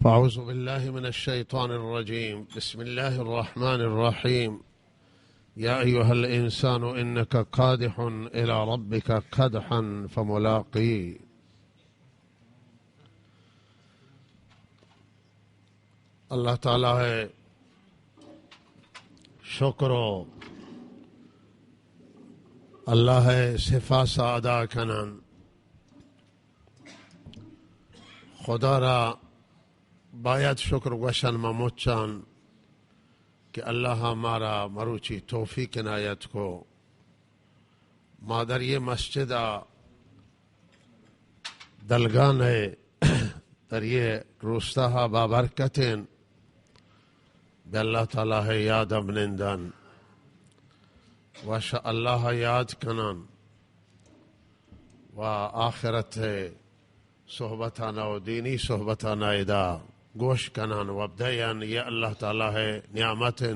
فأعوذ بالله من الشيطان الرجيم. بسم الله الرحمن الرحيم. يا أيها الإنسان إنك كادح إلى ربك كدحا فملاقيه. اللہ تعالی ءِ شکر و اللہ ءِ سپاس ءَ ادا کنان۔ خدا را باید شکر گوشن ما مچان کہ اللہ ءَ مارا مروچی توفیق عنایت کو۔ ما در یہ مسجد ءَ دلگان ءَ در یہ روستا ءَ بابرکتیں، بہ اللہ تعالی ءِ یاد ءَ بنندن و شہ اللہ ءَ یاد کنن و آخرت ءِ صحبتانا و دینی صحبتانا ادا گوش کنن و بدین۔ یہ اللہ تعالی ءِ نعمتیں۔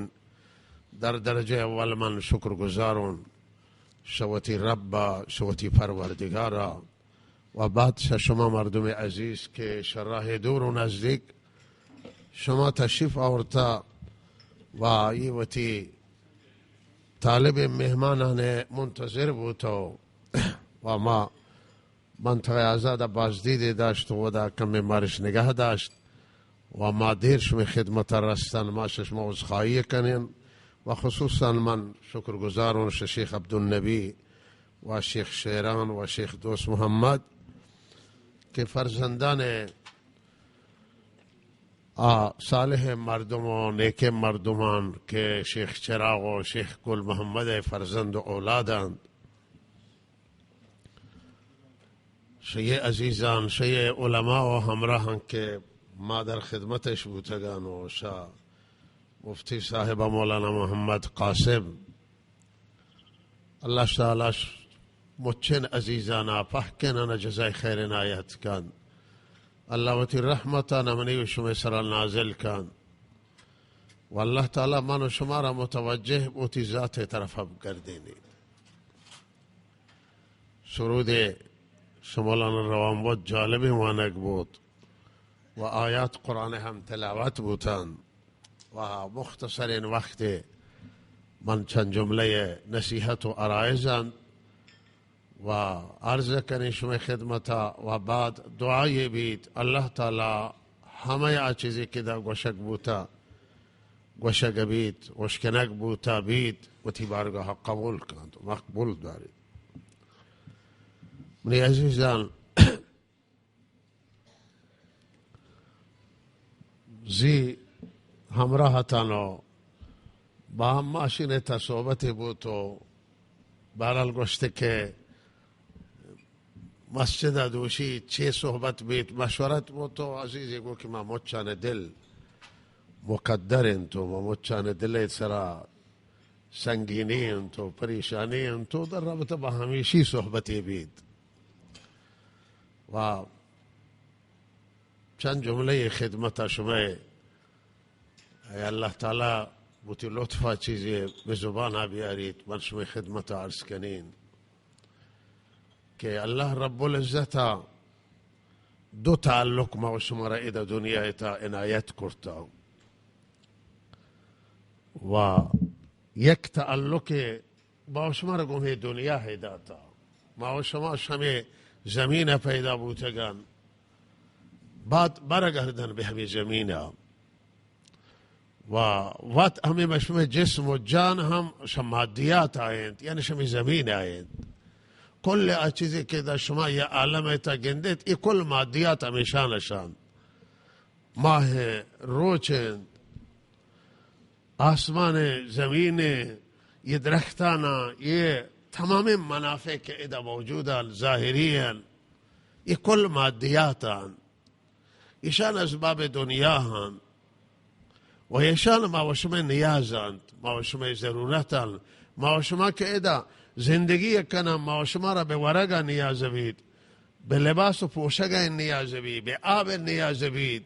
در درجہ اول من شکر گزارون شہ وتی رب ءَ، شہ وتی پروردگار ءَ و بعد شہ شما مردم عزیز کہ شہ راہ دور و نزدیک شما تشریف آورتا و یہ وتی طالب مہمانان منتظر بوتو و ما منطقہ آزاد ءَ بازدیدے داشت و ودا کمے مارش نگہ داشت و ما دیر شمے خدمت ءَ رستن۔ ما شہ شما عذرخواہی کنین و خصوصاً من شکر گزارون شہ شیخ عبدالنبی و شیخ شیران و شیخ دوست محمد کہ فرزندان آ صالح مردم و نیک مردمان کہ شیخ چراغ و شیخ گل محمد ءِ فرزند و اولاداں۔ شہ یہ عزیزان، شہ یہ علماء و ہمراہاں کہ ما در خدمتش بوتگان و شہ مفتی صاحب مولانا محمد قاسم، اللہ تعالی مچین عزیزانا پہکینانا جزائے خیر عنایت کن۔ اللہ وتی رحمتانا منی و شمے سرا نازل کن و اللہ تعالی من و شمارا متوجہ بوتی ذات طرف ءَ بگردینی۔ سرود شہ مولانا روان بود جالبیں وانگ بوت و آیات قرآن ہم تلاوت بوتن و مختصریں وقت من چند جملہ نصیحت و عرائض انت و عرض کنیں شمئے خدمتا و بعد دعائے بیت۔ اللہ تعالی ہمے آ چیزے کہ دا گوشگ بوتا، گوشگ بیت، اشکنگ بوتا بیت، وتی بارگاہ قبول کنت و مقبول داریت۔ منی عزیزان، زی ہمراہ اتان و با ہم ماشین ءِ تہ صحبتے بوت و بہرحال گوشت کہ مسجد ءَ دوشی چے صحبت بیت، مشورت بوت و عزیزے گو کہ ما مچان دل مقدر انت و ما مچان دل ءِ سرا سنگینی انت و پریشانی انت و در رابطہ با ہمیشی صحبتے بیت و چند جملہ خدمت شمئے، اے اللہ تعالی بوتی لطفا چیزے بہ زبانا بیاریت، من شمئے خدمتا عرض کنین کہ اللہ رب العزتا دو تعلق ما و شمارا ادا دنیا ءِ تہ عنایت کرتا و یک تعلق ما و شمارا گوں ہمے دنیا ءَ داتا۔ ما و شما شمے زمین ءَ پیدا بوتگان، بعد برگردن بہ ہمے زمین ءَ۔ و وت ہمے ما شمے جسم و جان ہم شہ مادیات آئینت، یعنی شمے زمین آئینت۔ کل آ چیزے کہ دا شما یہ عالم ءِ تہ گندیت، یہ کل مادیات ہمیشان اشان۔ ماہ، روچ انت، آسمان ءِ، زمین ءِ، یہ درختان ءِ، یہ تمامیں منافع کہ ادا موجود انت، ظاہری انت، یہ کل مادیات انت۔ ایشان اسباب دنیا انت و ایشان ما و شمئے نیاز انت، ما و شمئے ضرورت انت۔ ما و شما کہ ادا زندگی کناں، ما و شمارا بہ ورگ ءَ نیاز بیت، بہ لباس و پوشگ ءَ نیاز بیت، بہ آب ءَ نیاز بیت۔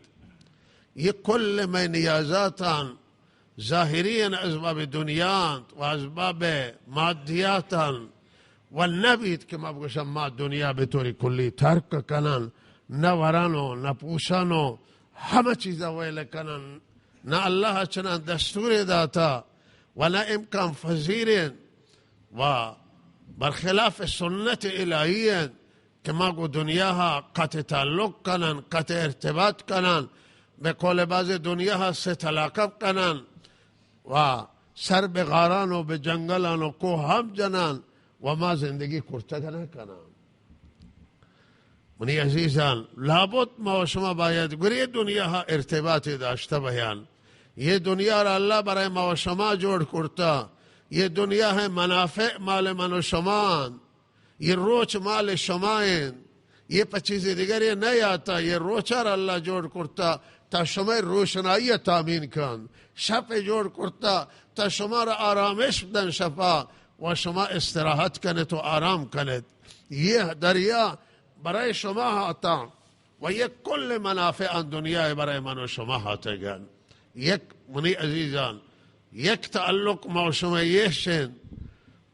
یہ کل مئے نیازات انت، ظاہری انت، اسباب دنیا انت و اسباب مادیات انت و نہ بیت کہ ما بگوشاں ما دنیا بہ طور کلی ترک کنن، نہ ورن و نہ پوشن و ہمہ چیزا ویل کنن، نہ اللہ چنان دستورے داتا و نہ امکان پذیریں و برخلاف سنت الہی انت کہ ما گوں دنیا ء قطع تعلق کنن، قطع ارتباط کنن، بہ قول بعض دنیا ء سے طلاق کنن و سر بہ غاران و بہ جنگلان و کوہ ہم جنن و ما زندگی کرتگ نہ کنن۔ منی عزیزان، لابد ما و شما باید گری دنیا ء ارتباطی داشتہ بیان۔ یہ دنیا را اللہ برای ما و شما جوڑ کرتا۔ یہ دنیا ء منافع مال من و شما انت۔ یہ روچ مال شما انت۔ یہ پہ چیز دیگری نہ آتا۔ یہ روچا را اللہ جوڑ کرتا تا شما روشنائی تامین کن۔ شپ جوڑ کرتا تا شما را آرامش بدن شپا و شما استراحت کنت و آرام کنت۔ یہ دریا برای شما آتاں و یک کل منافع آن دنیا برای من و شما آتگن۔ یک منی عزیزان، یک تعلق ما و شما یش انت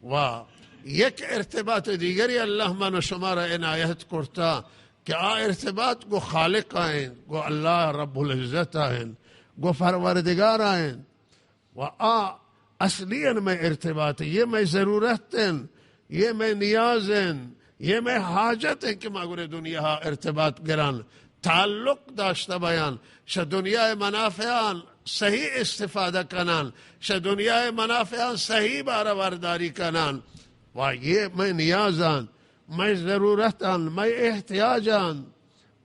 و یک ارتباط دیگری اللہ من و شما را عنایت کرتا کہ آ ارتباط گو خالق آئین، گو اللہ رب العزت آئین، گو پروردگار آئین۔ و آ اصلی ان مئے ارتباط، یہ مئے ضرورت ان، یہ مئے نیاز ان، یہ مئے حاجت ان کہ ما گرے دنیا ء ارتباط گران، تعلق داشتہ بیان، شہ دنیا ء منافعان صحیح استفادہ کنان، شہ دنیا ء منافعان صحیح بارہ برداری کنان۔ و یہ مئے نیازان، مئے ضرورتان، مئے احتیاجان۔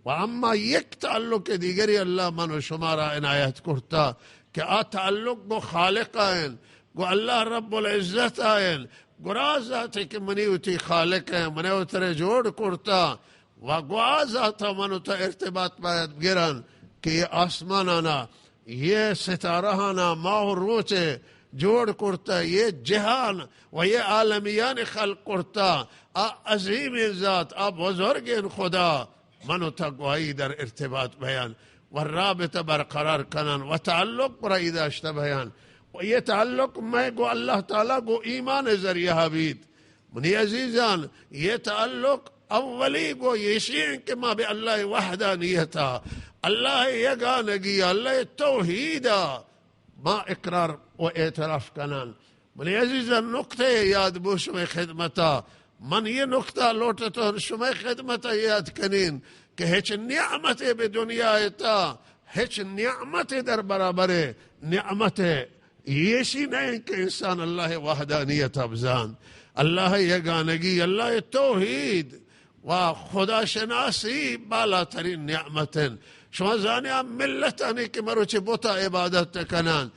و اما یک تعلق دیگری اللہ من و شما را عنایت کرتا کہ آ تعلق گو خالق آئین، گو اللہ رب العزت آئین، گرا ذاتے کہ منی وتی خالق ہیں، منے وترے جوڑ کرتا و گو آ ذاتا من وتا ارتباط باید گرن کہ یہ آسمانانا، یہ ستارہانا، ماہ و روچے جوڑ کرتا، یہ جہان و یہ عالمیان خلق کرتا، آ عظیمین ذات، آ بزرگین خدا۔ من و تقوایی در ارتباط بیان و رابطہ برقرار کنان و تعلق برای داشتہ بیان۔ و یہ تعلق میں گو اللہ تعالی گو ایمان ذریعہ بیت۔ منی عزیزان، یہ تعلق اولی گو ایشی ہیں کہ ما بہ اللہ وحدانیتا، اللہ یگانگی، اللہ توحیدا ما اقرار و اعتراف کنان۔ منی عزیزان، نقطہ یاد بو شمئے خدمتا۔ من یہ نقطہ لوٹتون شمئے خدمتا یاد کنین کہ ہچ نعمتے بہ دنیا تا، ہچ نعمتے در برابر نعمت ایشی نہیں کہ انسان اللہ وحدانیتا بزان، اللہ یگانگی، اللہ توحید و خدا شناسی بالاترین نعمت انت۔ شما زانے آ ملتانی کہ مروچی بتا عبادت کنن،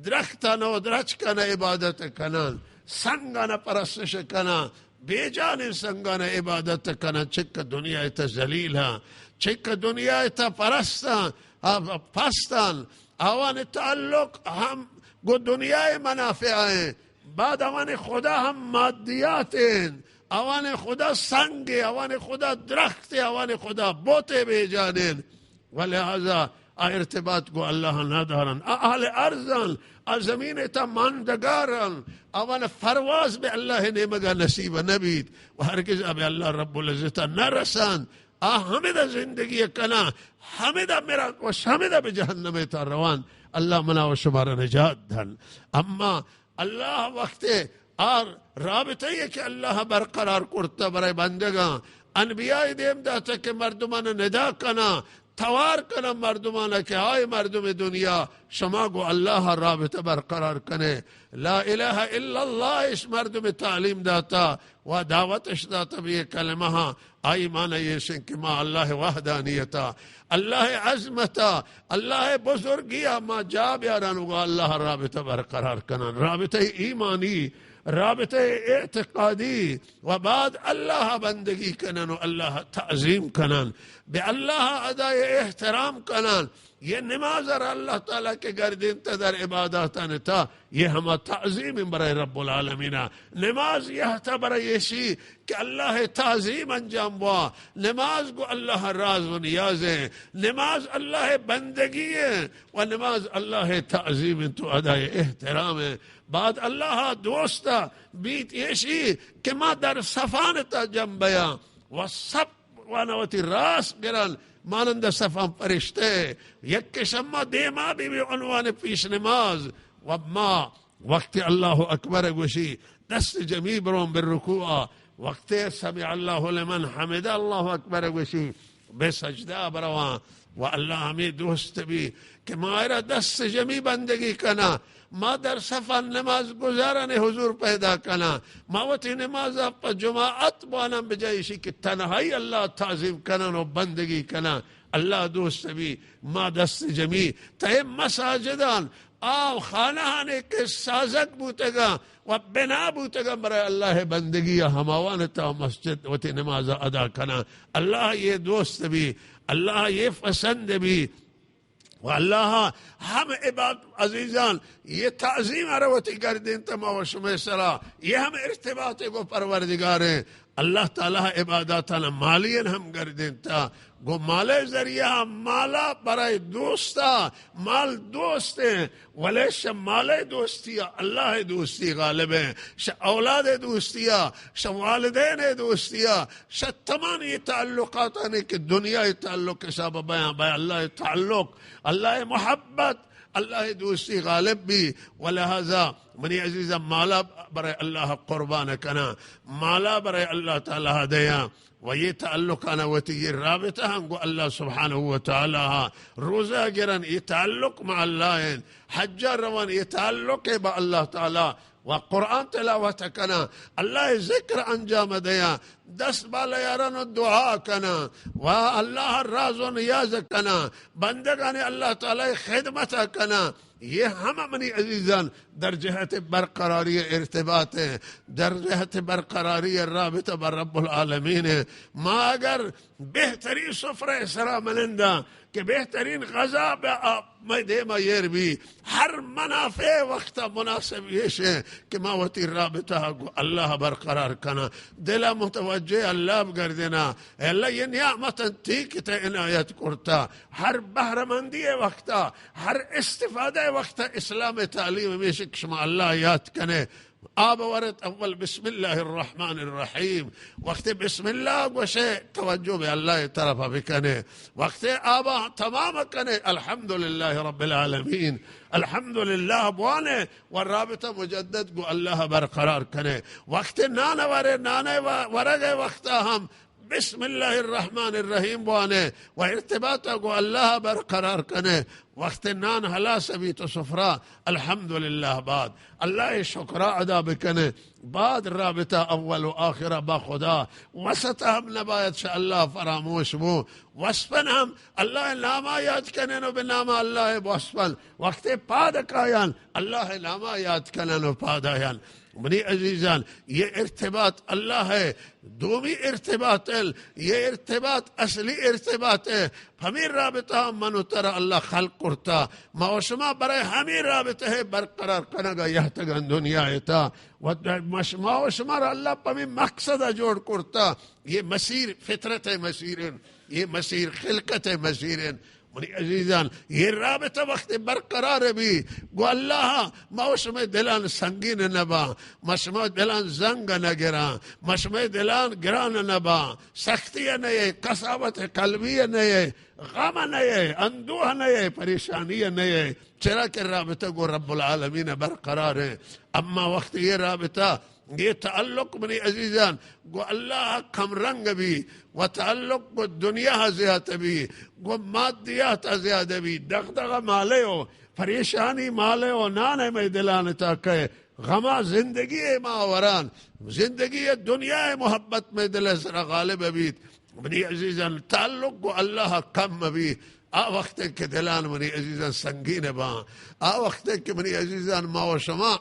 درختان و درچکان عبادت کنن، سنگان پرستش کنن، بے جانین سنگان عبادت کنن، چک دنیا تا ذلیل ہاں، چک دنیا تا پرستان، آ، پستان، آوان تعلق ہم گو دنیا منافع ہیں، بعد آوان خدا ہم مادیات ہیں، آوان خدا سنگ، آوان خدا درخت، آوان خدا بوتے بے جانین۔ و لہذا آ ارتباط گو اللہ ندارن۔ آ اہل ارضن، آ زمین تا ماندگارن، آوان پرواز بہ اللہ نیمگا نصیب نبیت و ہرگز آ بہ اللہ رب العزت نرسن۔ آ ہمدا زندگی کنن، ہمدا مرن و ہمدا بہ جہنم تا روان۔ اللہ منا و شمارا نجات دن۔ اما اللہ وقت آ رابطہ یہ کہ اللہ برقرار کرتا برای بندگاں، انبیاء دیم داتا کہ مردمان ندا کنا، توار کنا مردمان کہ آئے مردم دنیا، شما گو اللہ رابطہ برقرار کنے۔ لا الہ الا اللہ اش مردم تعلیم داتا و دعوت اش داتا بہ یہ کلمہ ہاں۔ آئی معنی ایش انت کہ ما اللہ وحدانیتا، اللہ عظمتا، اللہ بزرگیا ما جا بیاران و اللہ رابطہ برقرار کنان۔ رابطہ ایمانی، رابطہ اعتقادی و بعد اللہ بندگی کنان و اللہ تعظیم کنان، بہ اللہ ادائے احترام کنان۔ یہ نماز را اللہ تعالی کہ گردینتا در عباداتان تا، یہ ہما تعظیم برای رب العالمین۔ نماز یہ تا برای ایشی کہ اللہ تعظیم انجام وا۔ نماز گو اللہ راز و نیاز ہیں۔ نماز اللہ بندگی ہیں و نماز اللہ تعظیم ہیں تو ادائے احترام ہیں۔ بعد اللہ دوستا بیت ایشی کہ ما در صفان تا جم بیاں و صف وان وتی راست گرن، مانند صفاں فرشتے، یک شما دیما بی بی عنوان پیش نماز۔ و ما وقت اللہ اکبر گوشی، دست جمی برون بہ رکوع، وقت سمع اللہ لمن حمد اللہ اکبر گوشی، بہ سجدہ برواں۔ و اللہ ہمیں دوست بی کہ ما را دست جمی بندگی کنا، ما در صفا نماز گزارن حضور پیدا کنا، ما وتی نماز پہ جماعت بوانن، بجائے اشی کہ تنہائی اللہ تعظیم کنن و بندگی کنن۔ اللہ دوست بی ما دست جمی تہ مساجدان، آ خانہانے کہ سازگ بوتگاں و بنا بوتگاں برای اللہ بندگی، ہماوان تا مسجد وتی نماز ادا کناں۔ اللہ یہ دوست بی، اللہ یہ پسند بی۔ و اللہ ہم عباد عزیزان یہ تعظیم ارا وتی گردینتا ما و شمئے سرا، یہ ہم ارتباط گو پروردگاریں۔ اللہ تعالی عباداتاں مالین ہم گردینتا۔ گو مالے ذریعہ، مالا برای دوستا، مال دوستیں، ولے شہ مالے دوستیا اللہ دوستی غالبیں، شہ اولاد دوستیا، شہ والدین دوستیا، شہ تمام یہ تعلقاتانی کہ دنیا تعلق حساب بیاں، بہ اللہ تعلق، اللہ محبت، اللہ دوستی غالب بی۔ و لہذا منی عزیزاں، مالا برای اللہ قربان کناں، مالا برای اللہ تعالی دیاں، و یہ تعلقان وتی، یہ رابطہ ہم گو اللہ سبحانہ و تعالی۔ روزہ گرن، یہ تعلق مع اللہ ہیں، حج روان، یہ تعلق ہے با اللہ تعالی۔ و قرآن تلاوت کناں، اللہ ذکر انجام دیاں، دست بالا یاران و دعا کناں، و اللہ راز و نیاز کناں، بندگان اللہ تعالی خدمت کناں۔ یہ ہم منی عزیزان در جہت برقراری ارتباط ہیں، در جہت برقراری رابطہ با رب العالمین ہیں۔ ما اگر بہترین سفرہ سرا مننداں کہ بہترین غذا بہ آ مئے دیما ایر بی، ہر منافع وقتا مناسب ایش ہیں کہ ما وتی رابطہ گو اللہ برقرار کناں، دلا متوجہ اللہ بگردیناں۔ اے اللہ، یہ نعمت انتی کہ تہ عنایت کرتا، ہر بہرمندی وقتا، ہر استفادہ وقتا اسلام تعلیم ہمیش کہ شما اللہ یاد کنے۔ آب ورت اول بسم اللہ الرحمن الرحیم۔ وقت بسم اللہ گوشے، توجہ بہ اللہ طرف بکنے۔ وقت آبا تمام کنے، الحمدللہ رب العالمین، الحمدللہ بوانے و رابطہ مجدد گو اللہ برقرار کنے۔ وقت نان ورے، نان و-، ورگ وقتا ہم بسم اللہ الرحمن الرحیم بوانے و ارتباط گو اللہ برقرار کنے۔ وقت نان ہلاس بی تو سفرہ الحمدللہ بعد اللہ شکرہ ادا بکنے۔ بعد رابطہ اول و آخرہ با خدا، وسط ہم نباید شہ اللہ فراموش بو۔ وسپن ہم اللہ ناما یاد کنن و بہ نام اللہ وسپن۔ وقت پاد کایان اللہ ناما یاد کنن و پاد آیان۔ منی عزیزان، یہ ارتباط اللہ ہے، دومی ارتباط ال، یہ ارتباط اصلی ارتباط ہے۔ ہمیں رابطہ من و ترا اللہ خلق کرتا، ما و شما برای ہمیں رابطہ ہے برقرار کنگا یہتگن دنیا تا۔ و مش-، ما و شما را اللہ پہ ہمیں مقصد جوڑ کرتا۔ یہ مسیر فطرت مسیرن، یہ مسیر خلقت مسیرن۔ منی عزیزان، یہ رابطہ وقت برقرار بی، گو اللہ ما و شمئے دلان سنگین نبا، ما شمئے دلان زنگ نگران، ما شمئے دلان گران نبا، سختی نئے، قساوت قلبی نئے، غم نئے، اندوہ نئے، پریشانی نئے، چرا کہ رابطہ گو رب العالمین برقرار ہے۔ اما وقت یہ رابطہ یہ تعلق منی عزیزان گو اللہ کم رنگ بی و تعلق گو دنیا زیادہ بی، گو مادیات زیادہ بی، دغدغہ مالے و پریشانی مالے و نانے مئے دلان تا کئے، غما زندگی ما وران، زندگی دنیا محبت مئے دل سرا غالب بیت۔ منی عزیزان تعلق گو اللہ کم بی، آ وقت کہ دلان منی عزیزان سنگین بان، آ وقت کہ منی عزیزان ما و شما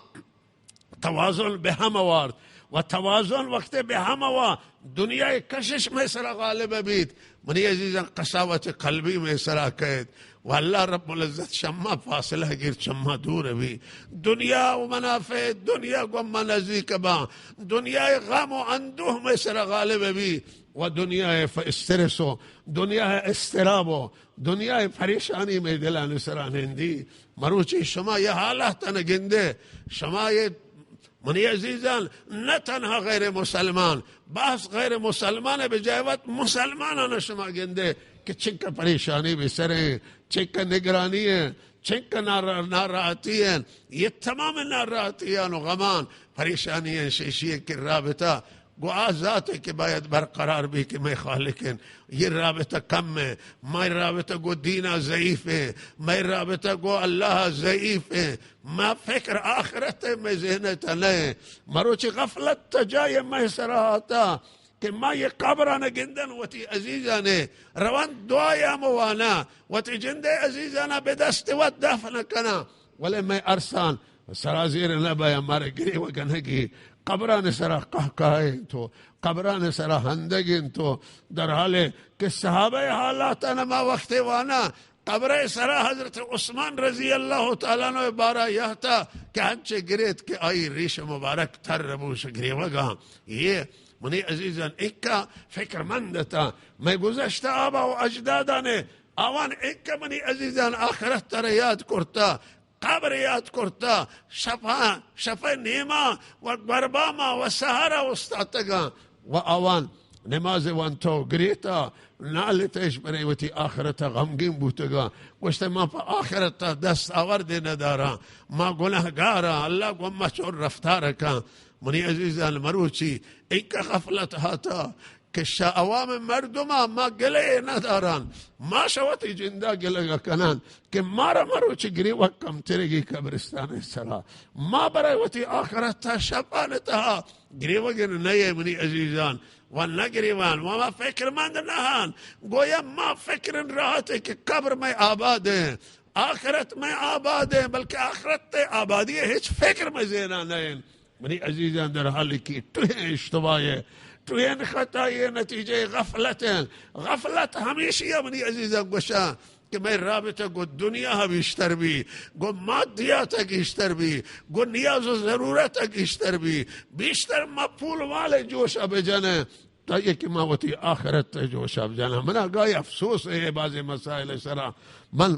توازن بہ ہم وارت و توازن وقت بہ ہم وا دنیا کشش مئے سرا غالب بیت، منی عزیزان قساوت قلبی مئے سرا کئیت و اللہ رب العزت شما فاصلہ گیر، شما دور بی۔ دنیا و منافع دنیا گو ما نزدیک بان، دنیا غم و اندوہ مئے سرا غالب بی و دنیا ف-، استرس و دنیا اضطراب و دنیا پریشانی مئے دلان سرا نندی۔ مروچی شما یہ حالات نہ گندے، شما یہ منی عزیزان، نہ تنہا غیر مسلمان، بحث غیر مسلمان ءِ بجائے وت مسلماناں شما گندے کہ چنکہ پریشانی بہ سریں، چنکہ نگرانی ایں، چنکہ نارا-، ناراحتی ایں، یہ تمام ناراحتیان و غمان، پریشانی ایں، شیشی ایں کہ رابطہ گوں آ ذات کہ باید برقرار بی کہ مئے خالق ایں، یہ رابطہ کم ایں، مئے رابطہ گوں دینا ضعیف ایں، مئے رابطہ گوں اللہ ضعیف ایں، ما فکر آخرت ءِ مئے ذہن ءِ تہ نہ ایں۔ مروچی غفلت ءِ جاہ مئے سرا آتا کہ ما یہ قبراں گندن وتی عزیزاں ءَ، روان دعایا ہم وانا، وتی جند ءِ عزیزانا بہ دست وت دفن کناں، ولے مئے ارساں سرا زیر نہ بیا، مارا گریوگ نہ گی۔ قبراں سرا قہقہہ انت و قبراں سرا ہندگ انت و در حالے کہ صحابہ ءِ حالاتاں ما وقتے وانا، قبر ءِ سرا حضرت عثمان رضی اللہ تعالی عنہ ءِ بارا یاتا کہ انچے گریت کہ آئی ریش مبارک تر بوش گریوگاں۔ یہ منی عزیزان، اکا فکرمند اتاں۔ مئے گذشتہ آبا و اجداداں ءَ، آوان اکا منی عزیزان آخرت تر یاد کرتا، قبر یاد کرتا، شپا، شپ نیما و گورباما و سحرا استاتگاں و آوان نماز وانتو گریتا، نالتش برے وتی آخرت غمگین بوتگاں۔ گوشتے، ما پہ آخرت دست آوردے نداراں، ما گناہگاراں، اللہ گوں ما چون رفتار کن۔ منی عزیزان، مروچی اینکہ غفلت ہاتا کہ شہ عوام مردما ما گلے نداران، ما شہ وتی جندا گلگ کنان کہ مارا مروچی گریوگ کمترگی قبرستان سرا۔ ما برای وتی آخرت شپان تہا گریوگن نئے منی عزیزان، و نہ گریوان و ما فکرمند نہ ہان۔ گویا ما فکر راحت کہ قبر مئے آباد ایں، آخرت مئے آباد ایں، بلکہ آخرت ءِ آبادی ءِ ہچ فکر مئے ذہنا نہ ایں۔ منی عزیزان، در حالی کہ ٹوہیں اشتباہ ایں، ٹوہیں خطا ایں، نتیجہ غفلت ایں۔ غفلت ہمیشی ایں منی عزیزان، گوشاں کہ مئے رابطہ گوں دنیا ءَ بیشتر بی، گوں مادیات ءَ گیشتر بی، گوں نیاز و ضرورت ءَ گیشتر بی، بیشتر ما پول مال ءِ جوش ءَ بجنیں، تا یہ کہ ما وتی آخرت ءِ جوش ءَ بجنیں۔ منا گاہے افسوس ایں بعض مسائل سرا۔ من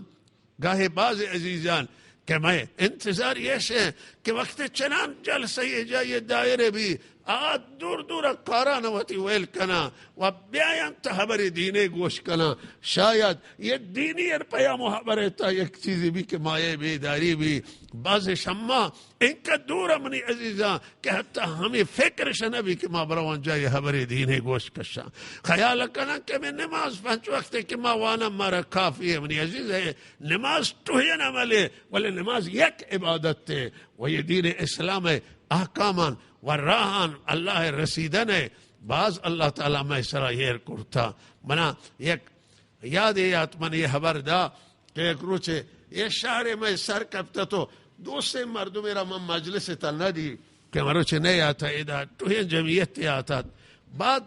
گاہے بعض عزیزان کہ مئے انتظار ایش ایں کہ وقت چنان جلسہ یہ جا یہ دائرے بی، آ دور دور ءَ کاراں وتی ویل کناں و بیاینت ہبرے دینے گوش کناں۔ شاید یہ دینی ار پیام و ہبر ءِ تہا یک چیزے بی کہ مایہ بیداری بی۔ بعض شما اینکہ دور منی عزیزاں کہ حتی ہمے فکر اش نہ بی کہ ما برواں جاہے ہبرے دینے گوش کشاں۔ خیال کناں کہ ہمے نماز پنچ وقت کہ ما واناں مارا کافی ایں۔ منی عزیز، نماز ٹوہیں عملے، ولے نماز یک عبادت ایں و یہ دین اسلام ءِ احکامان و راہان اللہ ءِ رسیدن ءِ باز اللہ تعالی مئے سرا ایر کرتا۔ منا یک یادے یات، من یہ ہبر دا کہ یک روچے یہ شہر مئے سر کپتا تو دوستیں مردمے را من مجلس تا ندی کہ مروچے نہ یاتا، ادا ٹوہیں جمعیت یاتات۔ بعد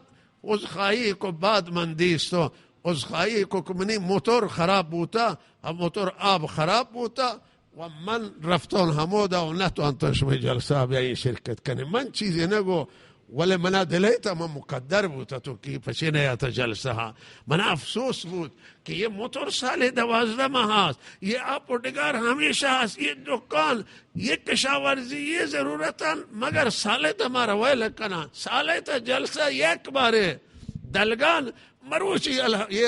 عذرخواہی کو، بعد من دیستو عذرخواہی کو کہ منی موتور خراب بوتا، ہم موتور آب خراب بوتا، و من رفتون ہمودا و نتوانتون شمئے جلسہ بیائی شرکت کنیں۔ من چیزے نگو، ولے منا دلے تا من مقدر بوتا تو کہ پچے نیاتا جلسہ ہا۔ منا افسوس بوت کہ یہ موتور سالے دوازدہ ماہ ہاست، یہ آپ و ڈگار ہمیشہ ہاست، یہ دکان، یہ کشاورزی، یہ ضرورتان، مگر سالے تا مارا ویل کناں۔ سالے تا جلسہ یک بارے دلگان مروچی الہ-، یہ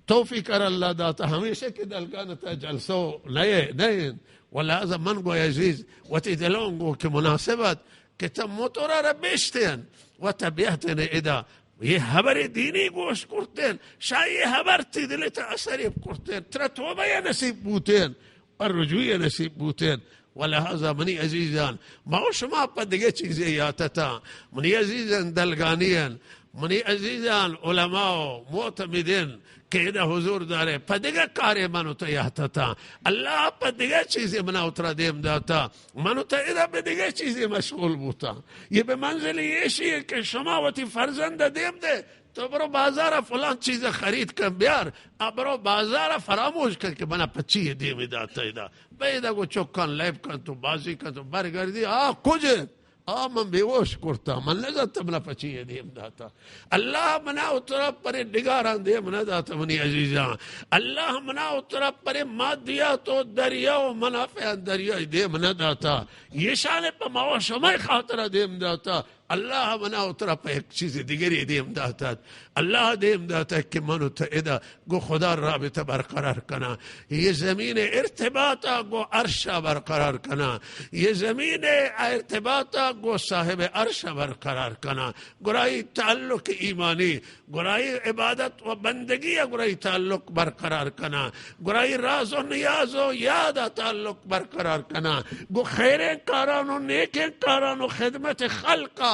توفیق ار اللہ داتا ہمیشہ کہ دلگان تا جلسو نئے، نئے۔ و لہذا من گو عزیز وتی دلوں گو کہ مناسبت کہ تا موتورا را بیشتین و تا بیاتین ادا یہ ہبر دینی گوش کرتین، شاہ یہ ہبر تی دل تا اثر کرتین، ترا توبہ یا نصیب بوتین۔ پر رجوعی نصیب بوتین۔ و لہذا منی عزیزان، ما و شما پہ دگہ چیزے یاتتاں۔ منی عزیزان دلگانیان، منی عزیزان علماء و معتمدین کہ ادا حضور دارے، پہ دگہ کارے من و تو یاتتاں۔ اللہ پہ دگہ چیزے منا و ترا دیم داتا۔ من و تو ادا پہ دگہ چیزے مشغول بوتاں۔ یہ بہ منزل ایشی ایں کہ شما وتی فرزند دیم دے، تو برو بازار ءَ فلان چیز ءَ خرید کن بیار، آ برو بازار ءَ فراموش کن کہ منا پچی ءَ دیمی دات ادا۔ بہ ادا گو چکان لیب کن تو بازی کن تو برگردی، آ کج انت؟ آ من بیہوش کرتا، من نزانتا منا پچی دیم داتا۔ اللہ منا و ترا پرے ڈگاراں دیم نہ داتا منی عزیزاں۔ اللہ منا و ترا پرے مادیات و دریا و منافعاں دریا دیم نہ داتا۔ یہ شان پہ ما و شمئے خاطرا دیم داتا۔ اللہ منا و ترا پہ یک چیز دگری دیم داتت۔ اللہ دیم داتت کہ من و تو ادا گو خدا رابطہ برقرار کناں۔ یہ زمین ارتباطا گو عرشا برقرار کناں۔ یہ زمین ارتباطا گو صاحب عرشا برقرار کناں۔ گڑا ای تعلق ایمانی، گڑا ای عبادت و بندگی گڑا ای تعلق برقرار کناں۔ گڑا ای راز و نیاز و یادا تعلق برقرار کناں۔ گو خیریں کاران و نیکیں کاران و خدمت خلقا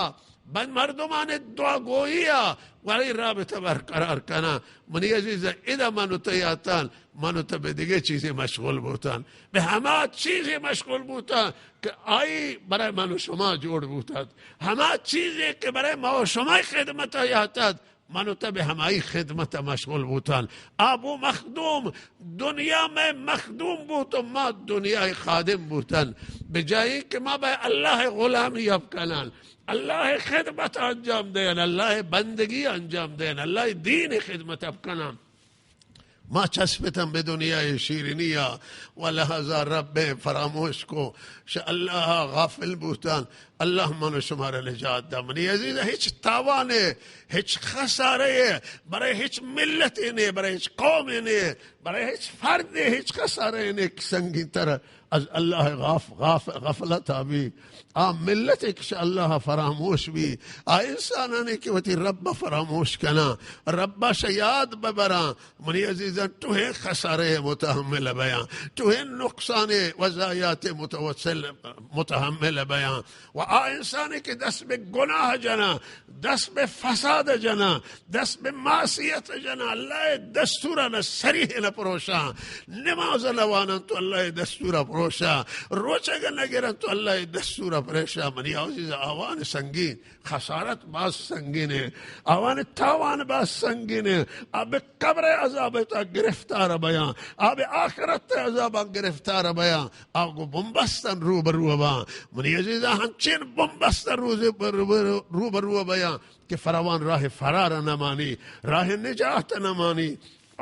بند مردمان دعا گوئی ء ولی رابطہ برقرار کناں۔ منی عزیز، ادا من و تو یاتان، من و تو بہ دگہ چیزے مشغول بوتان، بہ ہما چیزے مشغول بوتان کہ آئی برای من و شما جوڑ بوتات، ہما چیزے کہ برای ما و شمای خدمت یاتات، من و تو بہ ہمائی خدمت مشغول بوتان۔ آ بو مخدوم، دنیا میں مخدوم بوت و ما دنیا خادم بوتن، بہ جای کہ ما بہ اللہ غلامی اب کنان۔ اللہ خدمت انجام دین، اللہ بندگی انجام دین، اللہ دین خدمت اب کناں۔ ما چسپتن بہ دنیا شیرینیا و لہذا رب فراموش کو، ش اللہ غافل بوتن۔ اللہ من و شمارا نجات دا۔ منی عزیز، ہچ تاوانے، ہچ خسارے، برای ہچ ملتے نے، برای ہچ قومے نے، برای ہچ فردے ہچ خسارے نے کہ سنگین تر از اللہ غاف-، غاف-، غفلت بی۔ آ ملت کہ ش اللہ فراموش بی، آ انسانانی کہ وتی رب فراموش کنا، رب ش یاد ببراں، منی عزیزاں، ٹوہیں خسارے متحمل بیاں، ٹوہیں نقصان و ضائعات متوسل متحمل بیاں۔ و آ انسانے کہ دست بہ گناہ جناں، دست بہ فساد جناں، دست بہ معصیت جناں، اللہ دستورا نہ سریح نہ پروشاں، نماز نہ وانن تو اللہ دستورا پروشاں، روچگ نہ گرن تو اللہ دستورا پریشاں۔ منی عزیز، آوان سنگین، خسارت باز سنگین ہے، آوان تاوان باز سنگین ہے۔ آ بہ قبر عذاب تا گرفتار بیاں، آ بہ آخرت عذاباں گرفتار بیاں۔ آ گو بمبستن روبرو باں۔ منی عزیزاں، ہنچین بمبستن روز روبرو، روبرو بیاں کہ فراوان راہ فرار نمانی، راہ نجات نمانی۔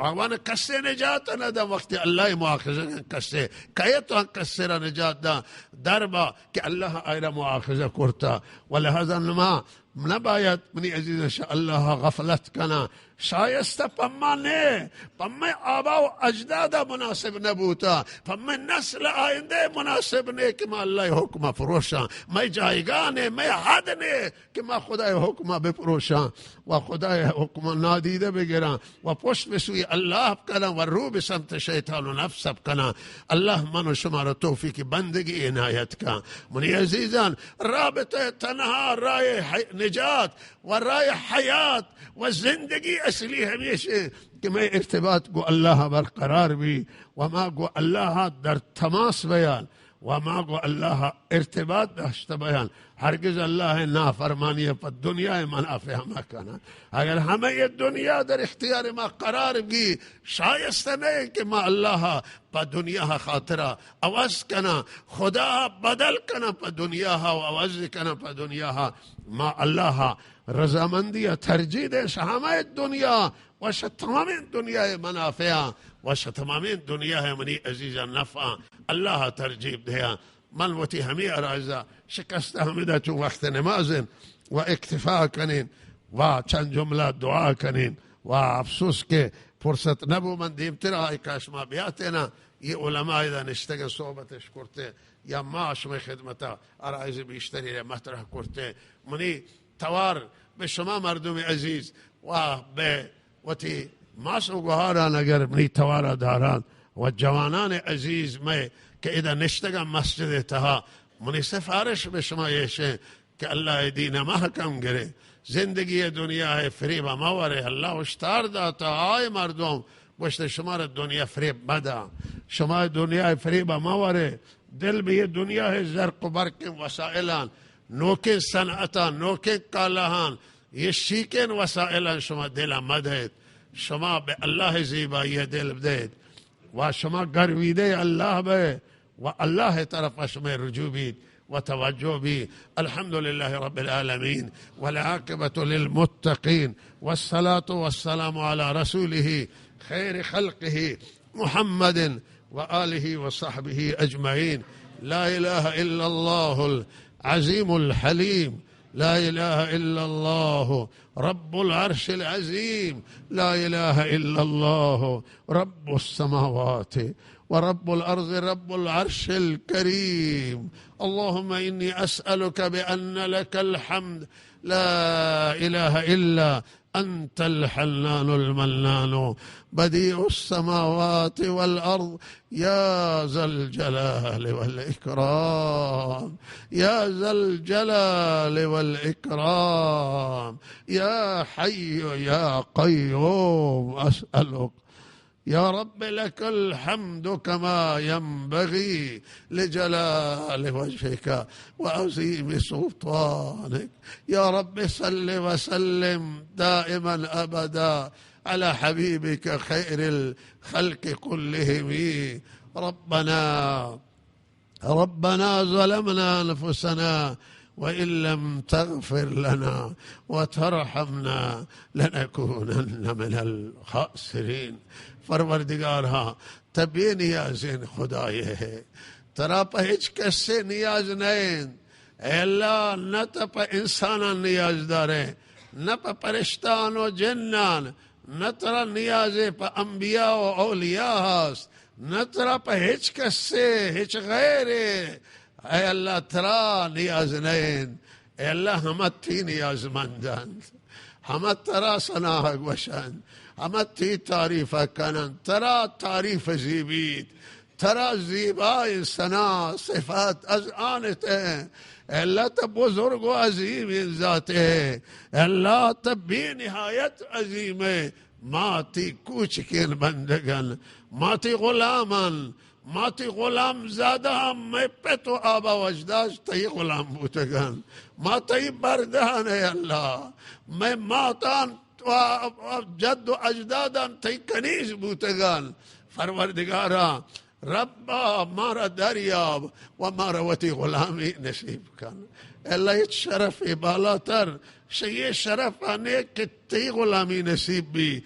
آوان کسے نجات نہ دا۔ وقتی اللہ مواخذہ کن کسے، کئے تو کسے را نجات دا؟ در با کہ اللہ آئرا مواخذہ کرتا۔ و لہذا نما نباید منی عزیز ش اللہ غفلت کنا۔ شایستہ پہ ما نے، پہ مئے آبا و اجدادا مناسب نبوتا، پہ مئے نسل آئندہ مناسب نے کہ ما اللہ حکم پروشاں۔ مئے جایگاہ نے، مئے حد نے کہ ما خدای حکم بپروشاں و خدای حکم نادیدہ بگراں و پشت بہ سوی اللہ کناں و رو بہ سمت شیطان و نفس کناں۔ اللہ من و شما را توفیق بندگی عنایت کن۔ منی عزیزان، رابطہ تنہا راہ حی-، نجات و راہ حیات و زندگی اصلی ہمیش ہے کہ مئے ارتباط گو اللہ برقرار بی و ما گو اللہ در تماس بیان و ما گو اللہ ارتباط داشتہ بیان۔ ہرگز اللہ نافرمانی پہ دنیا منافع مکنن۔ اگر ہمے دنیا در اختیار ما قرار بی، شایستہ نہ کہ ما اللہ پہ دنیا خاطرا عوض کناں، خدا بدل کناں پہ دنیا و عوض کناں پہ دنیا۔ ما اللہ رضامندی ترجیح دیں ش ہمے دنیا و ش تمامیں دنیا منافعاں و ش تمامیں دنیا منی عزیزاں نفعاں اللہ ترجیح دیاں۔ من وتی ہمے عرائض شکست ہمدا چون وقت نماز و اکتفا کنین و چند جملہ دعا کنین و افسوس کہ فرصت نبو۔ من دیمتر آئی کاش ما بیاتینا، یہ علماء ادا نشتگ صحبتش کرتے یا ما شمئے خدمتا عرائض بیشتری را مطرح کرتے۔ منی توار بہ شما مردم عزیز و بہ وتی ماس و گوہاران اگر منی توارا داران و جوانان عزیز مئے کہ ادا نشتگاں مسجد تہا، منی سفارش بہ شما ایشیں کہ اللہ دین محکم گرے، زندگی دنیا فریب مہ ورے۔ اللہ اشتار داتا آئے مردم گوشت، شما را دنیا فریب مدا، شما دنیا فریب مہ ورے۔ دل بہ یہ دنیا زرق و برق وسائلان، نوکیں صنعتاں، نوکیں کالاہان، یہ شیکیں وسائلاں شما دلا مدئیت۔ شما بہ اللہ زیبائی دل بدئیت و شما گرویدہ اللہ بئے و اللہ طرف شما رجوع بیت وتوجه بي. الحمد لله رب العالمين، والعاقبة للمتقين، والصلاة والسلام على رسوله خير خلقه محمد وآله وصحبه أجمعين. لا إله إلا الله العظيم الحليم، لا إله إلا الله رب العرش العظيم، لا إله إلا الله رب السماوات ورب الأرض رب العرش الكريم. اللهم إني أسألك بأن لك الحمد لا إله إلا أنت الحنان المنان بديع السماوات والأرض يا ذا الجلال والإكرام، يا ذا الجلال والإكرام، يا حي يا قيوم أسألك يا رب لك الحمد كما ينبغي لجلال وجهك وعظيم سلطانك. يا رب صل وسلم دائما أبدا على حبيبك خير الخلق كلهم. ربنا ربنا ظلمنا أنفسنا وإن لم تغفر لنا وترحمنا لنكونن من الخاسرين. پروردگارا، تہ بے نیازیں خدائے ئے، ترا پہ ہچ کسے نیاز نہ انت۔ اے اللہ، نہ تہ پہ انسانان نیاز دارے، نہ پہ پرشتان و جنان، نہ ترا نیازے پہ انبیاء و اولیاء ہست، نہ ترا پہ ہچ کسے، ہچ غیرے۔ اے اللہ، ترا نیاز نہ انت۔ اے اللہ، ہمہ تئی نیازمند انت، ہمہ ترا ثنا گوش انت، ہمہ تئی تعریف کن انت، ترا تعریف زیبیت۔ ترا زیبائیں ثنا صفات از آنت ئے۔ اے اللہ، تہ بزرگ و عظیمیں ذاتے ئے۔ اے اللہ، تہ بے نہایت عظیم ئے۔ ما تئی کوچکیں بندگان، ما تئی غلامان، ما تئی غلام زادہاں، مئے پت و آبا و اجداد تئی غلام بوتگان۔ ما تئی بردہان، اے اللہ۔ مئے ماتان و جد و اجدادان تئی کنیز بوتگان۔ پروردگارا، ربا، مارا دریاب و مارا وتی غلامی نصیب کن۔ اے اللہ، ہچ شرفے بالاتر شہ اے شرفا نے کہ تئی غلامی نصیب بی،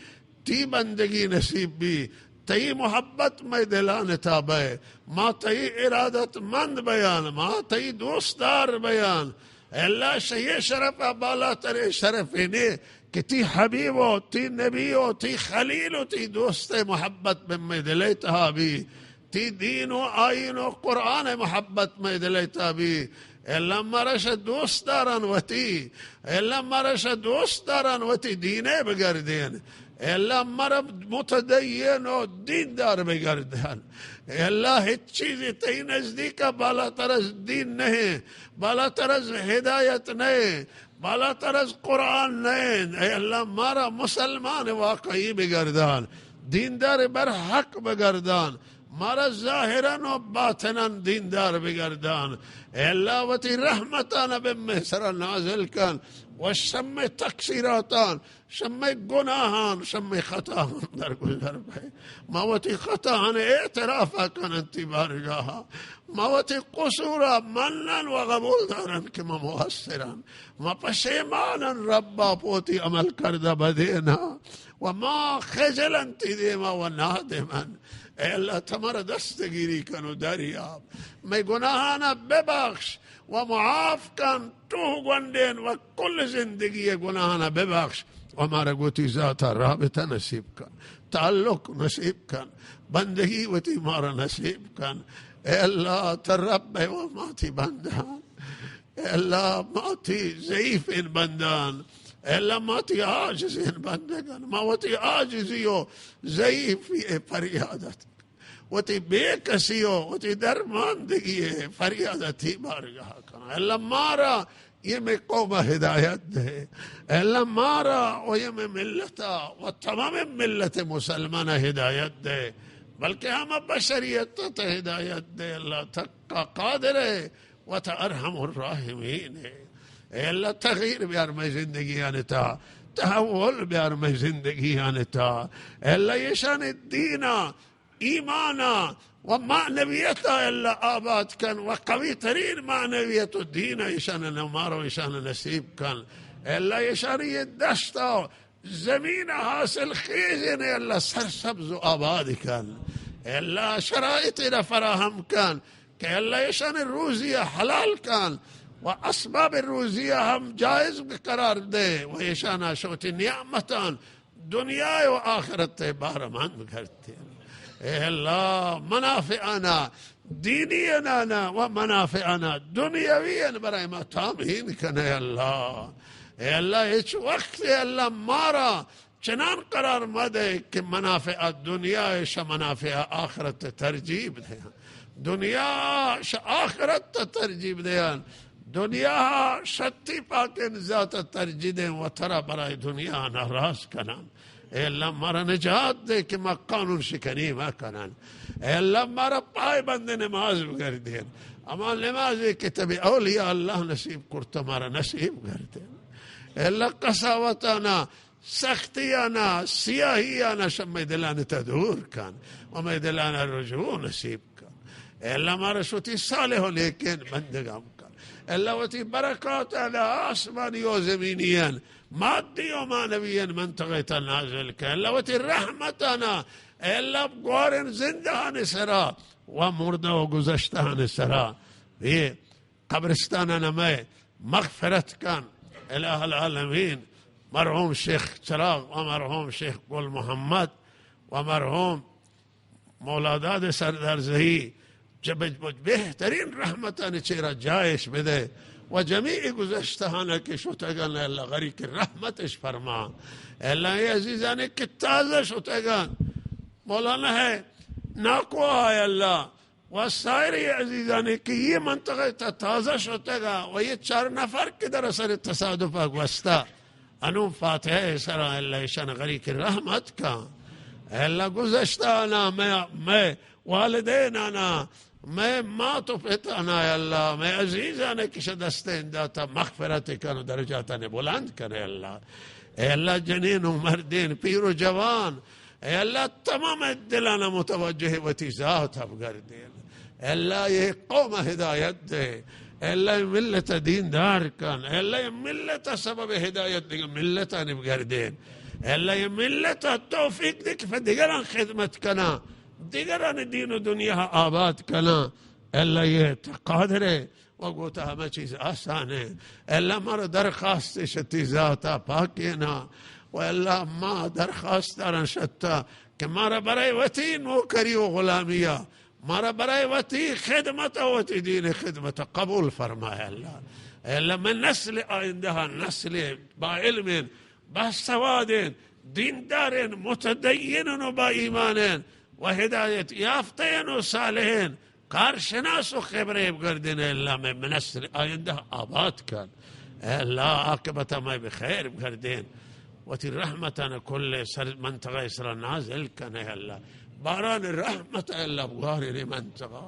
تئی بندگی نصیب بی، تئی محبت مئے دلان تہا بئے، ما تئی ارادت مند بیان، ما تئی دوستدار بیان۔ اے اللہ، شہ اے شرفا بالاتریں شرفے نے کہ تئی حبیب و تئی نبی و تئی خلیل و تئی دوست محبت بہ مئے دلئے تہا بی، تئی دین و آئین و قرآن محبت مئے دلئے تہا بی۔ اے اللہ، مارا شہ دوستداران وتی، اے اللہ، مارا شہ دوستداران وتی دینے بگردین۔ اے اللہ، مارا متدین و دیندار بگردان۔ اے اللہ، ہچ چیزے تئی نزدیکا بالاتر از دین نہ انت، بالاتر از ہدایت نہ انت، بالاتر از قرآن نہ انت۔ اے اللہ، مارا مسلمان واقعی بگردان، دیندار برحق بگردان، مارا ظاہراً و باطناً دیندار بگردان۔ اے اللہ، وتی رحمتان بہ مئے سرا نازل کن و شہ مئے تقصیراتان، شہ مئے گناہان، شہ مئے خطاہان درگزر بئے۔ ما وتی خطاہان اعتراف کنن تئی بارگاہا۔ ما وتی قصورا منن و قبول دارن کہ ما مقصرن۔ ما پشیمانن ربا پہ وتی عمل کردہ بدینا۔ و ما خجلن تئی دیما و نادمن۔ اے اللہ، تہ مارا دستگیری کن و دریاب۔ مئے گناہانا ببخش و معاف کن۔ ٹوہ گونڈین و کل زندگی گناہانا ببخش و مارا گوں تئی ذاتا رابطہ نصیب کن، تعلق نصیب کن، بندگی وتی مارا نصیب کن۔ اے اللہ، تہ رب ئے و ما تئی بندان۔ اے اللہ، ما تئی ضعیفیں بندان۔ اے اللہ، ما تئی عاجزیں بندگان۔ ما وتی عاجزی و ضعیفی پریادت وتی بے کسی و وتی درماندگی فریاد تئی بارگاہ کناں۔ اللہ مارا، اے مئے قوم ہدایت دے۔ اللہ مارا و اے مئے ملتا و تمام ملت مسلمان ہدایت دے۔ بلکہ ہما بشریت تہ ہدایت دے۔ اللہ تہ قادر ئے و تہ ارحم الراحمین ئے۔ اے اللہ تغییر بیار مئے زندگیانی تہا، تحول بیار مئے زندگیانی تہا۔ اے اللہ ایشانی دینا ایمانا و معنویتا اللہ آباد کن و قوی ترین معنویت و دین ایشان نمارو ایشان نصیب کن۔ اللہ ایشانی یہ دشتا زمین حاصل خیزیں، اللہ سرسبز و آباد کن۔ اللہ شرائط را فراہم کن کہ اللہ ایشان روزی حلال کن و اسباب روزی ہم جائز قرار دے و ایشان شوتی نعمتان دنیا و آخرت بہرمند کرتے۔ اے اللہ، منافعانا دینی انانا و منافعانا دنیاوی ان برای ما تامین کنے اللہ۔ اے اللہ، ہچ وقت اے اللہ مارا چنان قرار مدے کہ منافع دنیا شہ منافع آخرت ترجیح دے۔ دنیا شہ آخرت ترجیح دے۔ دنیا شہ تی پاکیں ذات ترجیح دے و ترا برای دنیا ناراض کنن۔ اے اللہ مارا نجات دے کہ ما قانون شکنی مکنن۔ اے اللہ مارا پائے بند نماز بگردین۔ اما نمازی کہ تبی اولیاء اللہ نصیب کرتا مارا نصیب گردین۔ اے اللہ قساوتانا، سختیانا، سیاہیانا شہ مئے دلان تا دور کن و مئے دلان رجوع نصیب کن۔ اے اللہ مارا شوتی صالح و نیکین بندگان کن۔ اے اللہ وتی برکاتانا آسمانی و زمینین، مادی و معنویین منطقہ تا نازل کن۔ اے اللہ وتی رحمتانا، اے اللہ گوارین زندہان سرا و مردہ و گذشتہان سرا۔ اے قبرستانانا مئے مغفرت کن۔ الہ العالمین، مرحوم شیخ چراغ و مرحوم شیخ گل محمد و مرحوم مولاداد سردارزئی جبج بج بہترین رحمتانی چیرا جایش بدے و جمیع گذشتہانا کہ شتگن اللہ غریق رحمتش فرما۔ اللہ اے عزیزانی کہ تازہ شتگن، مولانا ہے ناکو، اے اللہ، و سائر عزیزانی کہ یہ منطقہ تا تازہ شتگا و یہ چار نفر کہ در اثر تصادف گوستا، انو فاتحہ سرا اللہ ایشان غریق رحمت کا۔ اے اللہ گذشتہانا مئے، مئے والدینانا، مئے مات و پتانا، اے اللہ مئے عزیزانا کہ شہ دستین داتا مغفرت کن و درجاتانا بلند کن اے اللہ۔ اے اللہ جنین و مردین، پیر و جوان، اے اللہ، تمام دلانا متوجہ وتی ذات بگردین۔ اے اللہ، یہ قوم ہدایت دے۔ اے اللہ، یہ ملت دیندار کن۔ اے اللہ، یہ ملت سبب ہدایت دیگہ ملتانی بگردین۔ اے اللہ، یہ ملت توفیق دے کہ پہ دیگران خدمت کنا، دیگران دین و دنیا آباد کنا۔ اے اللہ، یہ قادر ہے۔ و گوتا ہمہ چیز آسان ہے۔ اے اللہ، مارا درخواست شہ تی ذاتا پاکینا۔ و اے اللہ، ما درخواست دارن شہ تا کہ مارا برای وتی نوکری و غلامیا، مارا برای وتی خدمت و وتی دین خدمت قبول فرمائے اللہ۔ اے اللہ، مئے نسل آئندہ نسل با علم، باسوادین، دیندارین، متدینین و با ایمانین و ہدایت یافتین و صالحین، کارشناس و خبرے بگردین۔ اے اللہ، مئے نسل آئندہ آباد کن۔ اے اللہ، عاقبت مئے بخیر بگردین۔ وتی رحمتان کل سر منطقہ سرا نازل کن۔ اے اللہ، باران رحمت، اے اللہ، بوارین منطقہ۔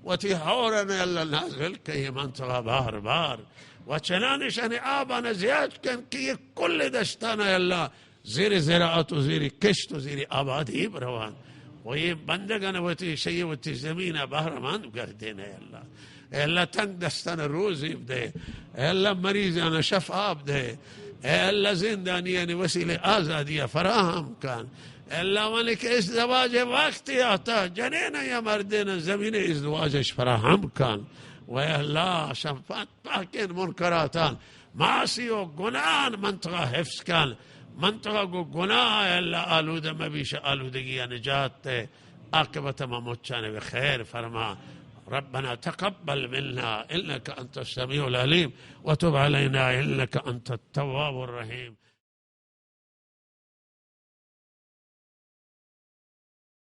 وتی ہورن، اے اللہ، نازل کن یہ منطقہ بار بار۔ و چنانشان آبان زیاد کن کہ یہ کل دشتان، اے اللہ، زیر زراعت و زیر کشت و زیر آبادی بروان۔ و یہ بندگان وتی شئی وتی زمین بہرمند گردین۔ اے اللہ، اے اللہ، تنگ دستان روزی بدے۔ اے اللہ، مریضان شفا بدے۔ اے اللہ، زندانیان وسیلہ آزادی فراہم کن۔ اے اللہ، وانی کہ ازدواج وقت آتا، جنین یا مردین زمین ازدواجش فراہم کن۔ و اے اللہ، شفاعت پاکین منکراتان، معاصی و گناہان منطقہ حفظ کن۔ منطقہ گو گناہ، اے اللہ، آلودہ مبیش، آلودگی نجات دے۔ عاقبت ما مچان بخیر فرما۔ ربنا تقبل منا انك انت السميع العليم وتب علينا انك انت التواب الرحيم۔